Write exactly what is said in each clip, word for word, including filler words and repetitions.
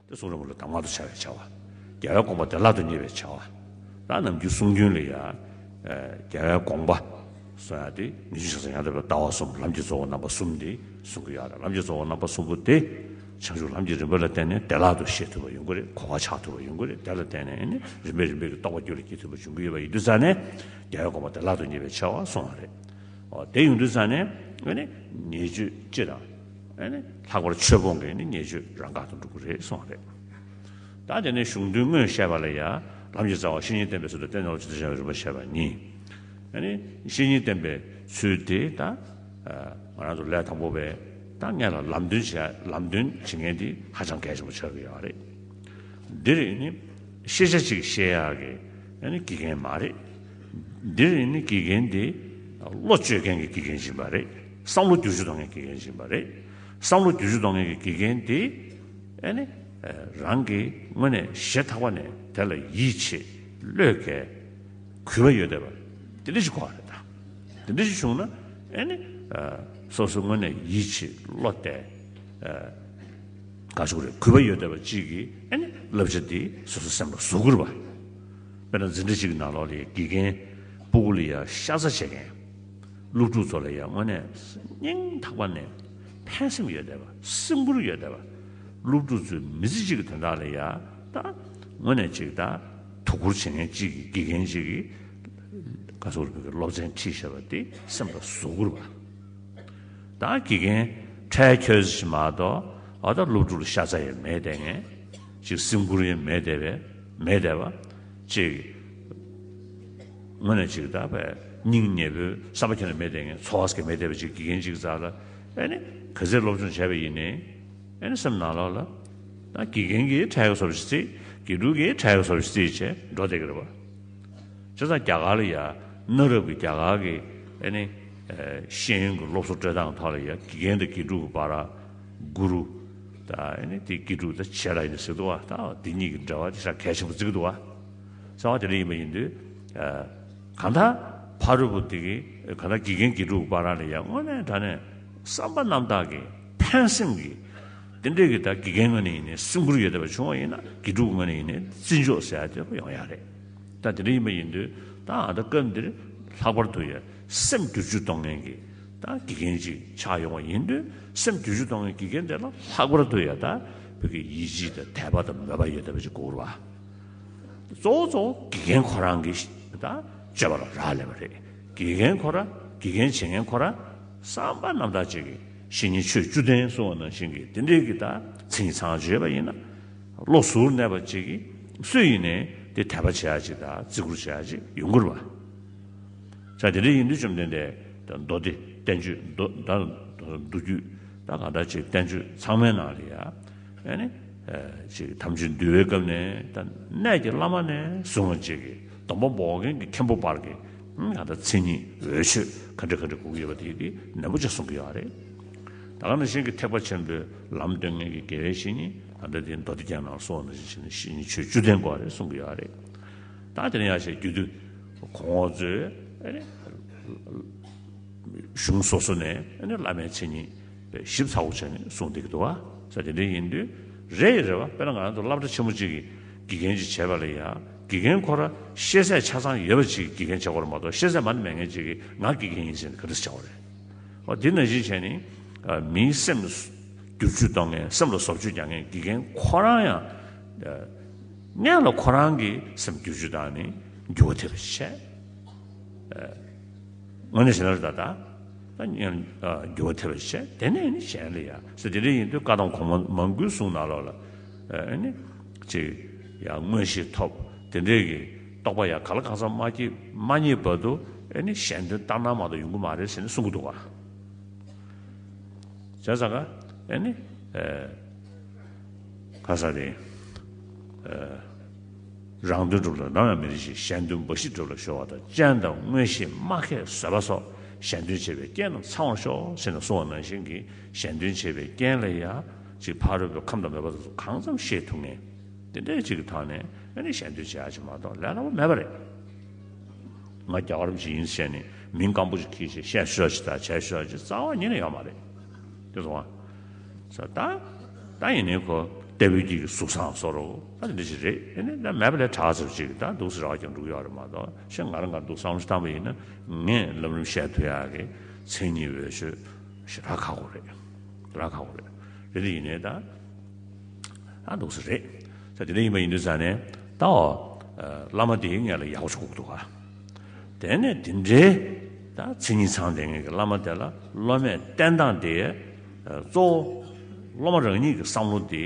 དེ་གསུང་རབ་ལ་གདམས་ངག་ཏུ་བྱ་བའི་བྱ་བ། རྒྱལ་བའི་དགོངས་པ་བདེ་བླག་ཏུ་རྙེད་པའི་བྱ་བ། ད་ནམ་རྒྱུན་གསུང་རྒྱུན་ལ་ཡང་། ཨ། རྒྱལ་བའི་དགོངས་པ་གསུང་ཡག་དེ་ངེས་འབྱུང་ཤིང་རྟ་ཡང་དག་པའི་ལྟ་བ་གསུམ། ལམ་གྱི་གཙོ་བོ་རྣམ་པ་གསུམ་དེ་གསུང་གི་ཡོད་རེད། ལམ་གྱི་གཙོ་བོ་རྣམ་པ་གསུམ་པོ་དེ་བྱང་ཆུབ་ལམ་གྱི་རིམ་པ་ལ་བརྟེན་ནས་བདེ་བླག་ཏུ་ཤེས་ཐུབ་པ་ཡོང་གི་རེད། གོ་བ་ཆགས་ཐུབ་པ་ཡོང་གི་རེད། དེ་ལ་བརྟེན་ནས་ནི་རིམ་པས་རིམ་པས་ཀྱི་རྟོགས་པ་རྒྱུད་ལ་སྐྱེ་ཐུབ་པ་འབྱུང་གི་ཡོད་པ་ཡིན་དུས་ཙང་ནས་རྒྱལ་བའི་དགོངས་པ་བདེ་བླག་ཏུ་རྙེད་པའི་བྱ་བ་གསུང་བ་རེད། ཨོ། དེ་ཡོང་དུས་ཙང་ནས་ཨ་ནི་ཉེས་སྤྱོད་སྤྱི་དང་། ཨ་ནི་ལྷག་པར་ཆོས་སྤོང་གི་ནི་ཉེས་སྤྱོད་རང་འགག་ཏུ་འགྲོ་གི་རེད་གསུངས་པ་རེད། ད་དེ་ནས་གཞུང་དོན་དངོས་བཤད་པ་ལ་ཡང་། ལམ་གྱི་རྩ་བ་བཤེས་གཉེན་བསྟེན་པའི་ཚུལ་དང་། བསྟེན་ནས་སློབ་སྦྱོང་དང་བྱ་བའི་རིམ་པ་བཤད་པ་གཉིས། ཨ་ནི་བཤེས་གཉེན་བསྟེན་པའི་ཚུལ་དེ་ད། ཨ། ང་རང་ཚོ་ལས་དང་པོ་བས་ད་སྔོན་ལ་ལམ་སྟོན་བྱེད། ལམ་སྟོན་བྱེད་མཁན་དེ་ཧ་ཅང་གལ་ཆེན་པོ་ཆགས་ཀྱི་ཡོད་རེད། འདིར་ནི་ཤེས་བྱ་གཅིག་ཤེས་ཡག་གི་ཨ་ནི་དགེ་རྒན་མ་རེད། འདིར་ནི་དགེ་རྒན་དེ་བློ་བཅོས་མཁན་གྱི་དགེ་རྒན་ཡིན་པ་རེད། བསམ་བློ་བསྒྱུར་བཅོས་གཏོང་མཁན་གྱི་དགེ་རྒན་ཡིན་པ་རེད། བསམ་བློ་བསྒྱུར་བཅོས་གཏོང་མཁན་གྱི་དགེ་རྒན་དེ་ཨ་ནི་རང་གིས་དངོས་གནས་ཞེ་ཐག་པ་ནས་དེ་ལ་ཡིད་ཆེས། བློས་འགེལ། གུས་པ་ཡོད་བསྡད་པ་དེ་འདྲ་ཞིག་དགོས་པ་རེད་ད། དེ་འདྲ་ཞིག་བྱུང་ན་ཨ་ནི། ཨ། སོ་སོ་དངོས་གནས་ཡིད་ཆེས་བློ་གཏད། ཨ། ག་ཞུ་དགོས་རེད། གུས་པ་ཡོད་བསྡད་པ་གཅིག་གིས་ཨ་ནི་བསླབ་བྱ་འདི་སོ་སོ་སེམས་ལ་ཟུག་གི་རེད་པ། དཔེར་ན་འཛིན་གྲྭ་གཅིག་གི་ནང་ལོགས་ལ་ཡ་དགེ་རྒན་སྤུ་གུ་ལ་ཡ་ཤ་ཚ་བྱེད་མཁན། སློབ་ཕྲུག་ཚོ་ལ་ཡ་དངོས་གནས་སྙིང་ཐག་པ་ནས་ཕན་སེམས་ཡོད་བསྡད་པ། སེམས་ཁུར་ཡོད་བསྡད་པ། སློབ་ཕྲུག་ཚོའི་མི་ཚེ་གཅིག་གི་དོན་དག་ལ་ཡ་ད་དངོས་གནས་གཅིག་ད་དོ་ཁུར་བྱེད་མཁན་གཅིག་གི་དགེ་རྒན་གཅིག་གིས་ག་ཚོད་སློབ་ཚན་ཁྲིད་བཞག་པ་དེ་སེམས་ལ་ཟུག་གི་རེད་པ། ད་དགེ་རྒན་ཁྲལ་ཁྱོད་ཟིག་མ་གཏོགས། ཨ། ད་སློབ་ཕྲུག་ལ་ཤ་ཚ་ཡང་མེད་བསྡད་མཁན། ཅིག་སེམས་ཁུར་ཡང་མེད་བསྡད་པའི། མེད་བསྡད་པ། ཅིག་དངོས་གནས་ཅིག་ད་བས་སྙིང་ཉེ་པོའི་བསམ་པ་ཁྱོན་ནས་མེད་བསྡད་མཁན། ཚོར་བ་ཟིག་མེད་བསྡད་པ་ཅིག་དགེ་རྒན་ཅིག་རྩ་ལ་ཨ་ནི་ག་ཚོད་སློབ་སྦྱོང་བྱས་པ་ཡིན་ནའི། ཨ་ནི་སེམས་ནང་ལོགས་ལ་ད་དགེ་རྒན་གྱིས་ཁྲལ་ག་ཚོད་ཅིག་རྩིས། དགེ་ཕྲུག་གིས་ཁྲལ་ག་ཚོད་ཅིག་རྩིས་བྱས་འགྲོ་བསྡད་ཀྱི་རེད་པ། བྱས་ཙང་རྒྱ་གར་ལ་ཡ་གནའ་རབས་ཀྱི་རྒྱ་གར་གྱི་ཨ་ནི་ཨ་ཤེས་ཡོན་གྱི་སློབ་གསོ་སྤྲོད་སྟངས་ཐོག་ལ་ཡ་དགེ་རྒན་དང་དགེ་ཕྲུག་གི་བར་གུ་རུ། ད་ཨ་ནི་དེ་དགེ་ཕྲུག་ད་བྱེད་ལ་ཡིན་ཟེར་འདུག་པ། ད་དེ་གཉིས་ཀྱི་འབྲེལ་བ་དེ་ཤ་གལ་ཆེན་པོ་བརྩི་གི་འདུག་པ། ཟེར་བ་དེ་འདྲ་ཡིན་པ་ཡིན་དུས། ཨ། གང་ལྟར་ཕ་རོལ་པོ་དེ་གི་གང་ལྟར་དགེ་རྒན་དགེ་ཕྲུག་བར་ལ་ཡང་དངོས་གནས་དྲང་གནས་བསམ་པ་རྣམ་དག་གི་ཕན་སེམས་ཀྱི་དེ་འདྲས་ཀྱི་ད་དགེ་རྒན་ངོས་ནས་ཡིན་ནའི་སེམས་ཁུར་ཡོད་བསྡད་པ་བྱུང་བ་ཡིན་ན་དགེ་ཕྲུག་ངོས་ནས་ཡིན་ནའི་བརྩི་འཇོག་ཟེར་ཡ་དེ་ཡོང་ཡ་རེད། ད་དེ་འདྲ་ཡིན་པ་ཡིན་དུས་ད་ཨ་ད་སྐབས་འདིར་ལྷག་པར་དུ་ཡ་སེམས་བསྒྱུར་བཅོས་གཏོང་མཁན་གྱི་ད་དགེ་རྒན་ཅིག་ཆགས་ཡོང་བ་ཡིན་དུས། སེམས་བསྒྱུར་བཅོས་གཏོང་མཁན་དགེ་རྒན་དེ་ལ་ལྷག་པར་དུ་ཡ་ད་བོད་ཀྱི་ཡིད་ཆེས་དང་དད་པ་དང་མོས་པ་ཡོད་བསྡད་པ་ཅིག་དགོས་རེད་པ། གཙོ་བོ་གཙོ་བོ་དགེ་རྒན་ཁོ་རང་གི་ད་སྤྱོད་པ་ལ་རག་ལས་པ་རེད། དགེ་རྒན་ཁོ་རང་། དགེ་རྒན་བྱེད་མཁན་ཁོ་རང་བསམ་པ་རྣམ་དག་ཅིག་གིས་བཤེས་གཉེན་ཆོས་བཅུ་ལྡན་གསུངས་པ་ནང་བཞིན་གྱི་དེ་འདྲའི་གི་ད་མཚན་ཉིད་ཚང་བརྗོད་པ་ཡིན་ན། བློ་གཟུར་གནས་པ་ཅིག་གིས་སུ་ཡིན་ནའི་དེ་དད་པ་བྱེད་ཡ་ཅིག་དང་བརྩི་བཀུར་བྱེད་ཡ་ཅིག་ཡོང་གི་རེད་པ། ས་དེ་འདྲ་ཡིན་དུས་བཅོམ་ལྡན་འདས་ད་མདོ་སྡེ་བསྟན་བཅོས། མདོ་ད་མདོ་རྒྱུད་ད་ག་འདྲ་ཅིག་བསྟན་བཅོས་ཚང་མའི་ནང་ལ་ཡ་ཨ་ནི་ཅིག་ཐམས་ཅད་འདུལ་བའི་སྐབས་ནས་ད་གནས་ཀྱི་བླ་མ་ནས་བཟུང་བ་ཅིག་གིས་སྡོམ་པ་འབོག་མཁན་གྱི་མཁན་པོ་བར་གྱི་ད་ལྟ་མཚན་ཉིད་འོས་ཆོས་ག་འདྲ་ག་འདྲ་དགོས་ཀྱི་ཡོད་པ་དེ་དེ་ནན་པོ་ཅིག་གསུང་གི་ཡོད་རེད། ད་ག་ནང་བཞིན་གྱི་ཐེག་པ་ཆེན་པོའི་ལམ་སྟོན་མཁན་གྱི་དགེ་བའི་བཤེས་གཉེན་ད་ལྟ་དེ་མདོ་སྡེ་རྒྱན་ནང་གསུངས་པ་ནང་བཞིན་བྱས་ནས་བཤེས་གཉེན་ཆོས་བཅུ་ལྡན་དགོས་རེད་གསུང་གི་ཡོད་རེད། ད་དེ་ནས་ཡང་ཞེས་རྒྱུད་སྡེ་གོང་འོག་གཙོས་ཨ་ནི་གཞུང་སོ་སོ་ནས་ཨ་ནི་བླ་མའི་མཚན་ཉིད་ཞིབ་ཚགས་པོ་བྱས་ནས་གསུངས་བསྡད་ཀྱི་འདུག་པ། ས་དེ་འདྲ་ཡིན་དུས་རེད་ཡ་རེད་པ། དཔེར་ན་ང་རང་ཚོ་སློབ་གྲྭ་ཆེན་མོ་གཅིག་གི་དགེ་རྒན་ཅིག་བྱས་པ་ལ་ཡ་དགེ་རྒན་ཁོ་རང་ཤེས་ཚད་ཆ་ཚང་ཡོད་པ་ཅིག་གི་དགེ་རྒན་བྱེད་དགོས་རེད་མ་གཏོགས། ཤེས་ཚད་མ་ཎི་མེད་མཁན་ཅིག་གིས་ང་དགེ་རྒན་ཡིན་ཟེར་ནས་ག་འདྲ་བྱེད་དགོས་རེད། འོ་དེ་ནང་བཞིན་བྱས་ནས་ཨ་མིའི་སེམས་བསྒྱུར་བཅོས་གཏོང་མཁན། སེམས་ལ་བཟོ་བཅོས་རྒྱག་མཁན་དགེ་རྒན་ཁོ་རང་ཡང་ཨ་སྔོན་ལ་ཁོ་རང་གི་སེམས་བསྒྱུར་བཅོས་བཏང་ནས་འགྱུར་བ་ཐེབས་པ་བྱས། ཨ་དངོས་གནས་བྱས་ན་རེད་ད། ད་ད་སྔོན་ཨ་འགྱུར་བ་ཐེབས་པ་བྱས། དེ་ནས་ནི་གཞན་ལ་ཡ་ཟེར་དེ་འདྲ་ཡིན་དུས་བཀའ་གདམས་གོང་མ་མང་པོའི་གསུང་ནང་ལོགས་ལ་ཨ་ནི་ཅིག་ཡ་མངོན་ཤེས་ཐོབ། དེ་འདྲའི་གི་རྟོགས་པ་ཡ་ག་ལ་གང་འཚམ་མ་སྐྱེས་མ་རྙེད་བར་དུ་ཨ་ནི་གཞན་དོན་ལྟར་སྣང་མ་གཏོགས་ཡོང་གི་མ་རེད་ཟེར་ནས་གསུང་གི་འདུག་ག། བྱས་ཙང་ཀ་ཨ་ནི་ཨེ་ག་ས་རེད། ཨེ་རང་དོན་སྒྲུབ་ལ་ནམ་ཡང་མི་རིགས་ཤིང་། གཞན་དོན་འབའ་ཞིག་སྒྲུབ་ལ་གཞོལ་བ་དང་། སྤྱན་དང་མངོན་ཤེས་སྨྲ་མཁས་བཟོད་པ་སོགས། གཞན་དོན་བྱེད་པའི་རྐྱེན་རྣམས་ཚང་བར་ཤོག་ཟེར་ནས་གསུངས་པ་ནང་བཞིན་གྱི་གཞན་དོན་བྱེད་པའི་རྐྱེན་ལ་ཡང་ཅིག་ཕ་རོལ་པོའི་ཁམས་དང་མོས་པ་དང་གང་འཚམ་ཤེས་ཐུབ་མཁན་དེ་འདྲའི་ཅིག་གི་ཐོག་ནས་ཨ་ནི་གཞན་དོན་བྱེད་ཡ་ཅིག་མ་གཏོགས་ལས་སླ་པོ་མེད་པ་རེད། ང་རྒྱལ་བ་རིན་པོ་ཆེ་ཡིན་ཟེར་ནས་མིང་སྐམ་པོ་ཞིག་གིས་ཞེས་བཤད་ཤོག་ཅིག་དང་བྱས་ཤོག་ཅིག་རྩ་བ་ཉིད་ནས་ཡོད་མ་རེད། དེ་སོང་བ། ས་ད་ད་ཡིན་ནའི་ཁོ་ ལྟ་བུའི་གི་གཟུགས་བཟང་བཟོ་རོགས། ད་དེ་འདྲ་ཞིག་རེད། ཨེ་ནི་ད་མེད་པ་ལས་དྲག་ཚར་ཅིག་ད་འདུག་སེ་རག་ཀྱང་འགྲུག་ཡོད་རེད་མ་གཏོགས། ཤ་ང་རང་ག་འདུག་བསམ་བློ་བཏང་པ་ཡིན་ན། ངས་ལམ་རིམ་བཤད་ཐུབ་ཡག་གི་མཚན་ཉིད་འོས་ཤོས་ཞེ་དྲག་ཁག་པོ་རེད། རག་ཁག་པོ་རེད། རེད་དེ་ཡིན་ནའི་ད་ཨ་འདུག་སེ་རེད། ད་དེ་འདྲ་ཡིན་པ་ཡིན་དུས་ཙང་ནས་ད་འོ་བླ་མ་དེའི་ངས་ལ་ཡག་པོ་ཞིག་དགོས་ཀྱི་འདུག་ག་དེ་ནས་དེ་འདྲའི་ད་མཚན་ཉིད་ཚང་ལྡན་མཁན་གྱི་བླ་མ་དེ་ལ་སློབ་མས་བསྟེན་སྟངས་དེ་གཙོ་བོ་སློབ་མ་རང་ཉིད་ཀྱི་བསམ་བློ་དེ་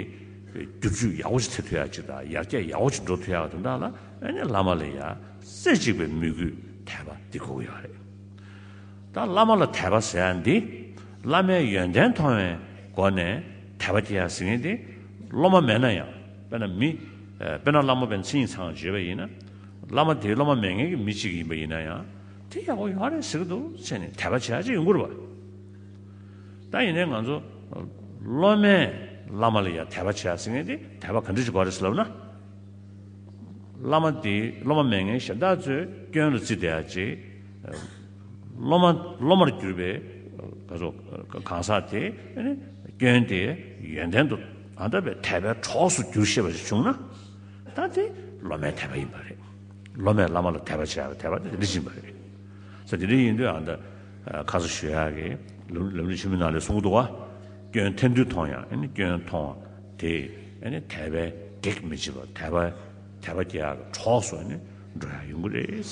བསྒྱུར་བཅོས་ཡག་པོ་ཞིག་ཐེབས་ཐུབ་ཡག་ཅིག་དང་ཡར་རྒྱས་ཡག་པོ་ཞིག་འགྲོ་ཐུབ་ཡག་དོན་དག་ལ་ཨ་ནི་བླ་མ་ལ་ཡ་རྩེ་གཅིག་པའི་མོས་གུས་དད་པ་འདི་དགོས་ཀྱི་ཡོད་རེད། ད་བླ་མ་ལ་དད་པ་ཟེར་ཡག་འདི་བླ་མའི་ཡོན་ཏན་མཐོང་བའི་སྒོ་ནས་དད་པ་སྐྱེ་ཡག་ཟེར་མཁན་དེ་སློབ་མ་མེད་ན་ཡང་། དཔེར་ན་མི་དཔེར་ན་བླ་མ་དཔེར་ན་མཚན་ཉིད་ཚང་བརྗོད་པ་ཡིན་ན། བླ་མ་དེའི་སློབ་མ་མེད་མཁན་གྱི་མི་གཅིག་ཡིན་པ་ཡིན་ན་ཡང་། དེ་ཡག་པོ་ཡོད་རེད་ཟེར་གྱི་འདུག་ཟེར་ནས་དད་པ་བྱེད་ཡག་ཅིག་ཡོང་གི་རེད་པ། ད་ཡིན་ནའི་ང་ཚོ་སློབ་མས་བླ་མ་ལ་ཡང་དད་པ་བྱེད་ཡག་ཟེར་མཁན་དེ་དད་པ་ག་འདྲ་ཞིག་དགོས་རེད་ཟེར་ལབ་ན། བླ་མ་དེ་སློབ་མ་མེད་མཁན་གཞན་དག་ཚོའི་སྐྱོན་ལ་བརྩིས་བསྡད་ཡག་ཅིག་སློབ་མ་སློབ་མར་གྱུར་པའི་ག་ཚོད་གང་ཟག་དེ་ཨ་ནི་སྐྱོན་དེ་ཡོན་ཏན་དུ་ཨ་འདྲ་བའི་དད་པའི་གྲོགས་སུ་འགྱུར་ཤེས་པ་ཞིག་བྱུང་ན། ད་དེ་སློབ་མའི་དད་པ་ཡིན་པ་རེད། སློབ་མས་བླ་མ་ལ་དད་པ་བྱེད་ཡག་གི་དད་པ་དེ་འདི་བཞིན་པ་རེད། ས་དེ་འདྲ་ཡིན་དུས་ཨ་ད་ཁ་སང་ཞུ་ཡག་གི་ལམ་ལམ་རིམ་ཆེན་མོའི་ནང་ལ་གསུང་གི་འདུག་བ། སྐྱོན་ཐེར་འདོན་མཐོང་ཡང་ཨ་ནི་སྐྱོན་མཐོང་བ་དེ་ཨ་ནི་དད་པའི་གེགས་མི་བྱེད་པར་དད་པ་དད་པ་སྐྱེ་ཡག་གི་གྲོགས་སུ་ཨ་ནི་འགྲོ་ཡག་ཡོང་གི་རེད།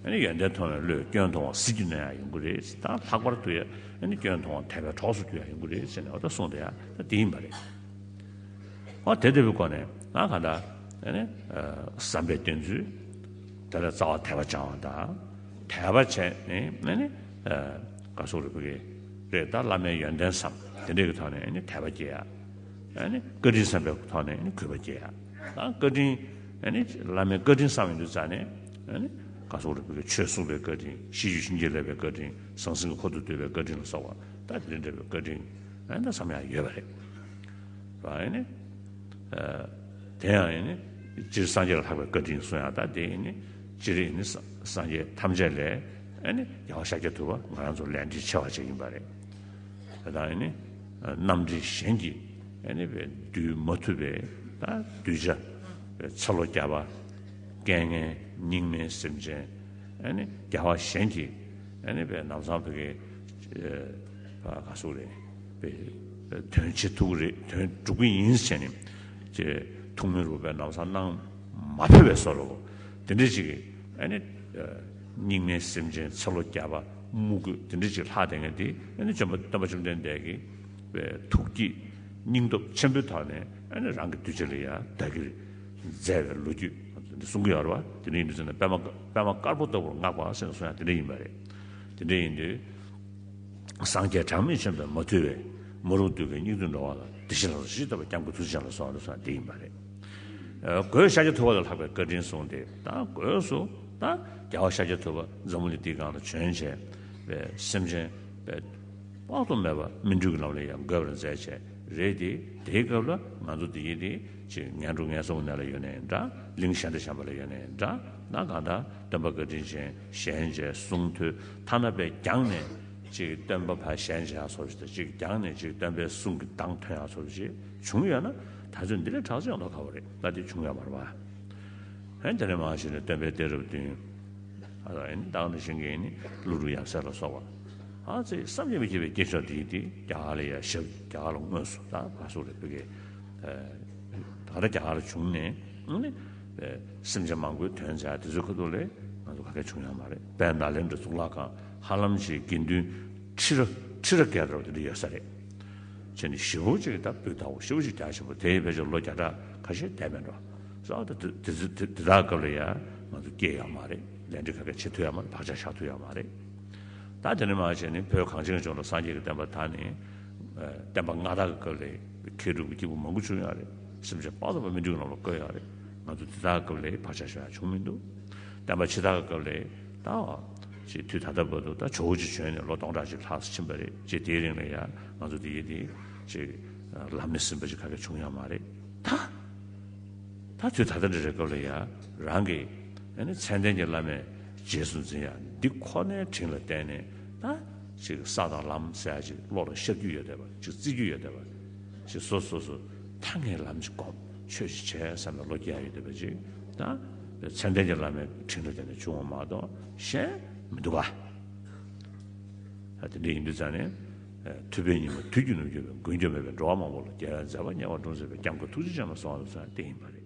ཨ་ནི་ཡོན་ཏན་མཐོང་བའི་བློས་སྐྱོན་མཐོང་བ་ཟིལ་གྱིས་གནོན་ཡག་ཡོང་གི་རེད། ད་ལྷག་པར་དུ་ཡ་ཨ་ནི་སྐྱོན་མཐོང་བ་དད་པའི་གྲོགས་སུ་འགྱུར་ཡག་ཡོང་གི་རེད་ཟེར་ནས་འོ་ད་གསུངས་བསྡད་ཡག་ད་དེ་ཡིན་པ་རེད། འོ་དེ་ལྟ་བུའི་སྒོ་ནས་ང་གང་ལྟར་ཨ་ནི་བསམ་པའི་གཏན་ཚུལ་དེ་ལ་རྩ་བ་དད་པ་སྦྱང་བ་དང་། དད་པ་བྱས་ནས་ཨ་ནི་ག་སོགས་རེ་བུ་གི་རེད། ད་བླ་མའི་ཡོན་ཏན་བསམ་དེ་འདྲའི་གི་ཐོག་ནས་ཨ་ནི་དད་པ་སྐྱེ་ཡག་ཨ་ནི་བཀའ་དྲིན་བསམ་པའི་ཐོག་ནས་ཨ་ནི་གུས་པ་སྐྱེ་ཡག་ད་བཀའ་དྲིན་ཨ་ནི་བླ་མའི་བཀའ་དྲིན་བསམ་ཡོང་དུས་ཙང་ནས་ཨ་ནི་ག་སོགས་རེ་བུ་གི་ཆོས་གསུངས་པའི་བཀའ་དྲིན། ཤེས་རྒྱུད་བྱིན་གྱིས་བརླབས་པའི་བཀའ་དྲིན། ཟང་ཟིང་གི་འཁོར་དུ་འདུས་པའི་བཀའ་དྲིན་ལ་སོགས་པ་ད་དེ་འདྲ་འདྲ་བའི་བཀའ་དྲིན་ཨ་ནི་ད་བསམ་ཡག་ཡོད་པ་རེད། ཨ་ནི། དེ་ཡང་ཨ་ནི། སྤྱིར་སངས་རྒྱས་ལ་ལྷག་པའི་བཀའ་དྲིན་གསུང་ཡག་ད་དེ་ཨ་ནི། སྤྱིར་ཨ་ནི་སངས་རྒྱས་ཐམས་ཅད་ལས་ཨ་ནི་རྒྱལ་བ་ཤཱཀྱ་ཐུབ་པ་ང་རང་ཚོ་ལས་འབྲེལ་ཆེ་བ་ཅིག་ཡིན་པ་རེད། དེ་དང་ཨ་ནི། རྣམ་འདྲེན་གཞན་གྱིས་ཨ་ནི་བསྡུས་མ་ཐུབ་པའི་ད་གདུལ་བྱ་ཚེ་ལོ་བརྒྱ་པ་རྐྱེན་ངན་སྙིགས་མའི་སེམས་ཅན་ཨ་ནི་རྒྱལ་བ་གཞན་གྱིས་ཨ་ནི་ལམ་སང་བོད་ཀྱི་ག་སོགས་རེད། དོན་བྱེད་ཐུབ་ཀྱི་རེད། དོན་འགྲུབ་ཀྱི་ཡིན་ཟེར་ནས་ཅེས་ཐུགས་སྨོན་རུ་བའི་ལམ་སང་གནང་མ་ཕོད་པའི་བཟོ་འདྲ་བོ་དེ་འདྲ་ཅིག་གིས་ཨ་ནི་སྙིགས་མའི་སེམས་ཅན་ཚེ་ལོ་བརྒྱ་པ་དམུ་རྒོད་དེ་འདྲ་ཅིག་ལྷག་བསྡད་མཁན་དེ་ཨ་ནི་བཅོམ་པ་སྟོན་པ་བཅོམ་ལྡན་འདས་ཀྱིས་ཐུགས་བསྐྱེད་སྙིང་སྟོབས་ཆེན་པོའི་ཐོག་ནས་ཨ་ནི་རང་གི་གདུལ་བྱ་ལ་ཡང་བདག་གིར་མཛད་པའི་ལོ་རྒྱུས་གསུང་གི་ཡོད་རེད་བ། དེ་འདྲ་ཡིན་དུས་ཙམ་ན་པདྨ་པདྨ་དཀར་པོ་ལྟ་བུར་བསྔགས་པ་ཟེར་ནས་གསུང་ཡག་དེ་འདྲ་ཡིན་པ་རེད། དེ་འདྲ་ཡིན་དུས། སངས་རྒྱས་གྲངས་མེད་ཆེན་པོས་མ་ཐུལ་བའི་མ་རུངས་བདུད་ཀྱི་སྙིགས་དུས་འགྲོ་བ་ལ། དེ་བཞིན་ལ་སོགས་ཅི་ལྟ་བུ་སྐྱབས་མགོན་ཐུགས་རྗེ་ཅན་ལ་སོགས་ལ་སོགས་དེ་ཡིན་པ་རེད། སྒོས་ཤཱཀྱ་ཐུབ་པ་ལ་ལྷག་པའི་བཀའ་དྲིན་གསུངས་ཏེ་ད་སྒོས་སུ་ད་རྒྱལ་བ་ཤཱཀྱ་ཐུབ་པ་འཛམ་བུ་གླིང་འདིའི་སྒང་ལ་བྱོན་བྱས་པའི་སེམས་ཅན་པའི་དཔག་ཏུ་མེད་པ་སྨིན་གྲོལ་གྱི་ལམ་ལ་ཡང་འགོད་པར་མཛད་བྱས་རེད་དེ། དེའི་སྐབས་ལ་ང་ཚོ་འདི་ཡིན་དེ་ཅིག་ངན་འགྲོ་ངན་སོང་གི་གནས་ལ་ཡོད་ནའི་འདྲ། གླིང་གཞན་དང་གཞན་པ་ལ་ཡོད་ནའི་འདྲ། ན་གང་ལྟར་སྟོན་པ་བཀའ་དྲིན་ཅན་ཞལ་མཇལ་གསུང་ཐོས་ཐ་ན་པའི་རྒྱང་ནས་ཅིག་སྟོན་པ་ཕར་ཞལ་མཇལ་ཡག་ཚོར་ཞིག་དང་ཅིག་རྒྱང་ནས་ཅིག་སྟོན་པའི་གསུང་གི་གདངས་ཐོན་ཡག་ཚོར་ཞིག་བྱུང་ཡོད་ན། ད་ཚོད་འདི་ལས་དྲག་ཅིག་ཡོང་མདོག་ཁ་པོ་རེད། ད་དེ་བྱུང་ཡོད་མ་རེད་བ། ཧན་དེ་ནས་མར་ཞིག་ནས་སྟོན་པའི་གཏད་རབས་བདུན། ཨ་ད་ཨ་ནི་བདག་ནི་ཞིང་གི་ཨ་ནི་ཀླུ་སྒྲུབ་ཡབ་སྲས་ལ་སོགས་པ། ཨ་ཙི་བསམ་གྱིས་མི་ཁྱབ་པའི་སྐྱེས་མཆོག་དེ་ཡིན་ཏེ་རྒྱ་གར་ལ་ཡ་ཞབས་རྒྱ་གར་ལ་དངོས་སུ་ད་ག་སོགས་རེད་བོད་ཀྱི་ད་ལྟ་རྒྱ་གར་ལ་བྱུང་ནས་ཨ་ནི་སེམས་ཅན་མང་པོའི་དོན་མཛད་དེ་ཚོའི་ཁ་ཐུག་ལས་ང་ཚོ་ག་གེ་བྱུང་ཡོད་མ་རེད། དཔལ་ནཱ་ལེནྡྲ་གཙུག་ལག་ཁང་ཧ་ལམ་ཅིག་དགེ་འདུན་ཁྲི་ར་ཁྲི་ར་བརྒལ་འགྲོ་དེ་འདྲ་ཡོད་ས་རེད། བྱས་ནས་ཞེ་པོ་ཅིག་ད་སྤུས་དག་པོ་ཞེ་པོ་ཅིག་རྒྱ་ཆེན་པོ་དེ་ཡི་ཕལ་ཆེར་ལོ་བརྒྱ་ཕྲག་ཁ་ཤས་འདས་མེད་འགྲོ། སོ་ད་དེ་དེ་དེ་དེ་དག་སྐབས་ལ་ཡ་ང་ཚོ་སྐྱེས་ཡོད་མ་རེད། ལས་འབྲས་ག་གེ་བྱེད་ཐུབ་ཡོད་མ་རེད། བག་ཆགས་བཞག་ཐུབ་ཡོད་མ་རེད། ད་དེ་ནས་མར་བྱས་ནས་བོད་གངས་ཅན་ལྗོངས་ལ་སངས་རྒྱས་ཀྱི་བསྟན་པ་དར་ནས་བསྟན་པ་སྔ་དར་གྱི་སྐབས་ལ་མཁས་གྲུབ་ཀྱི་སྐྱེས་བུ་མང་པོ་བྱུང་ཡོད་རེད། སེམས་ཅན་དཔག་ཏུ་མེད་པ་སྨིན་གྲོལ་གྱི་ལམ་ལ་བཀོད་ཡོད་རེད། ང་ཚོ་དེ་དག་སྐབས་ལ་བག་ཆགས་བཞག་ཡག་བྱུང་མི་འདུག་བསྟན་པ་ཕྱི་དར་གྱི་སྐབས་ལ་ད་ཅིག་དུས་ད་ལྟ་བར་དུ་ད་ཇོ་བོ་རྗེ་བྱོན་ནས་ལོ་སྟོང་ཕྲག་ཅིག་ལྷག་ཕྱིན་པ་རེད། ཅེས་དེའི་རིང་ལ་ཡ་ང་ཚོ་དེ་ཡི་དེ་ཅིག་ལམ་མི་ཟིན་པ་ཅིག་ག་གེ་བྱུང་ཡོད་མ་རེད། ད་ད་དུས་ད་ལྟ་འདི་རེད་སྐབས་ལ་ཡ་རང་གི་ཨ་ནི་མཚན་ལྡན་གྱི་བླ་མའི་རྗེས་སུ་འཛིན་ཡ་འདི་ཁོ་ནའི་དྲིན་ལ་བརྟེན་ནས་ད་ཅིག་ས་དང་ལམ་ཟེར་ཡ་ཅིག་བློ་ལ་ཤར་རྒྱུ་ཡོད་བསྡད་པ་ཅིག་བརྩི་རྒྱུ་ཡོད་བསྡད་པ་ཅིག་སོ་སོ་སོ་ ད་ངས་ལམ་ཅིག་བསྒོམ། ཆོས་ཅིག་བྱས་བསམ་པའི་བློ་སྐྱེ་ཡ་ཡོད་བསྡད་པ་ཅིག་ད། མཚན་ལྡན་གྱི་བླ་མའི་ཁྲིད་འགྲོ་དེ་ནས་བྱུང་བ་མ་གཏོགས་གཞན་མི་འདུག་ག་ད་དེ་འདྲ་ཡིན་དུས་ཙང་ནས། ཨ། ཐུབ་པའི་ཉི་མ་དུས་ཀྱི་ནུབ་རྒྱུ་བས། མགོན་སྐྱོབ་མེད་པའི་འགྲོ་བ་མང་པོ་ལ། རྒྱལ་བའི་མཛད་པ་བརྙེས་པ་འགྲོ་མཛད་པའི། སྐྱབས་མགོན་ཐུགས་རྗེ་ཅན་མ་གསུང་བ་ལ་སོགས་པ་དེ་ཡིན་པ་རེད།